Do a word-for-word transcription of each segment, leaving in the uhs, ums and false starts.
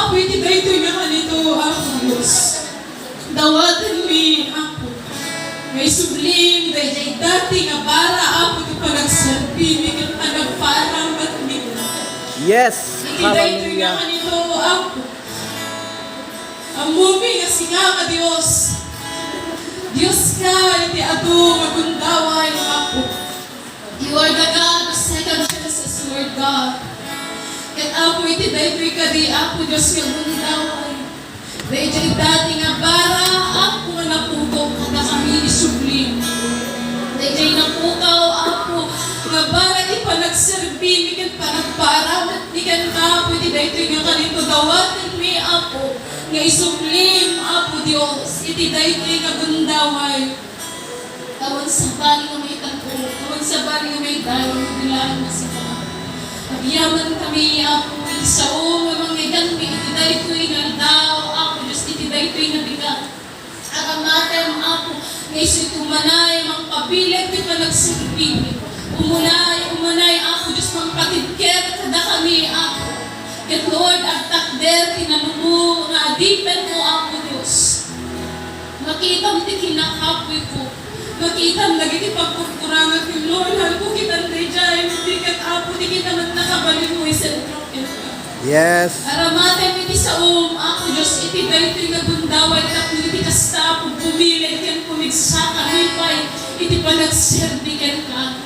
Apo, iti daytoy nga kanito, Apo Dios, dawatenmi, Apo, nga isublim daydiay dati nga bara, Apo, ti panagserbimi ken panagpaaramatmi. Yes. Iti daytoy nga kanito, Apo, ammomi nga sika nga Dios. Dios ka iti adu nga gundaway, Apo. You are the God of second chances, Lord God. Ket, Apo, iti daytoy kadi, Apo Dios, nga gundaway, daydiay dati nga bara, Apo, nga napukaw kadakami, isublim. Daydiay napukaw, Apo, nga bara ti panagserbimi ken panagpaaramatmi kenka, Apo, iti daytoy nga kanito, dawatenmi, Apo, nga isublim, Apo Dios, iti daytoy nga gundaway. Awan sabali nga maitan-, awan sabali nga maidayo, bilang nga sika. Agyamankami, Apo, iti sao nga mangngegganmi iti daytoy nga aldaw, Apo Dios, iti daytoy nga bigat. Aramatem, Apo, nga isu ti umanay mangpabileg ti panagserbi. Umunay, umanay, Apo Dios, mangpatibker kadakami, Apo. Ket, Lord, agtakder ti nalumo nga adipenmo, Apo Dios. Makitam ti kinakapuyko. Makitam dagiti pagkurkurangak, Lord, halko kitan daydiay, no di ket, Apo, di kita met nakabalin mo isentro kenka. Yes. Aramatem iti saom, Apo Dios, iti daytoy nga gundaway tapno iti kasta, Apo, bumileg ken pumigsa, kalipay iti panagserbi kenka.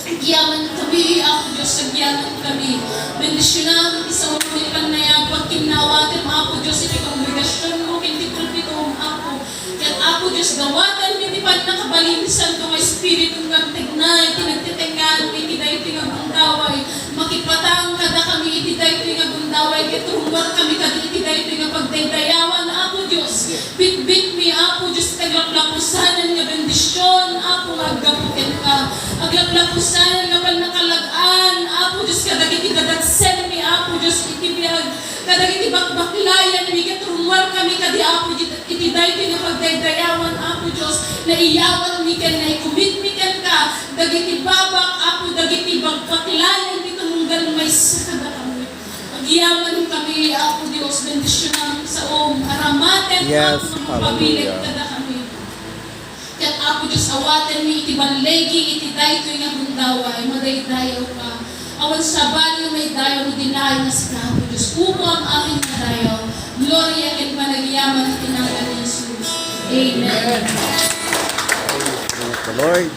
Agyamankami, Apo Dios, agyamankami. Bendisionam ti saom nga pannayag, pagkinnawagem, Apo Dios, iti kongregasionmo ken ti pulpitom, Apo. Ket, Apo Dios, dawatenmi ti pannakabalin ti Santo nga Espiritu nga agtegnay ti nagtetengngaanmi iti daytoy nga gundaway. Makipatang kadakami iti daytoy nga gundaway, ket rummuarkami kadi iti daytoy nga pagdaydayawan, Apo Dios. Bitbitmi, Apo Dios, ti aglaplapusanen nga bendision, Apo, nga aggapu kenka. Aglaplapusanen nga pannakalag-an, Apo Dios, kadagiti dadagsenmi, Apo Dios, iti biag, kadagiti bakbaklayanmi, ket rummuarkami kadi, Apo, iti, iti daytoy nga pagdaydayawan, Apo Dios, naiyawatmi ken naikumitmi kenka, dagiti babak, Apo, dagiti bakbaklayanmi tumunggal maysa kadakami. Agyamankami, Apo Dios, bendisionam ti saom, aramaten, Yes, Apo, nga mangpabileg hallelujah. Kadakami. Ket, Apo Dios, awatenmi iti balligi iti daytoy nga gundaway, madaydayawka. Awan sabali nga maidayaw no di laeng nga sika, Apo Dios. Upuam amin nga dayaw. Gloria ken panagyaman iti nagan ni Jesus. Amen. Praise the Lord.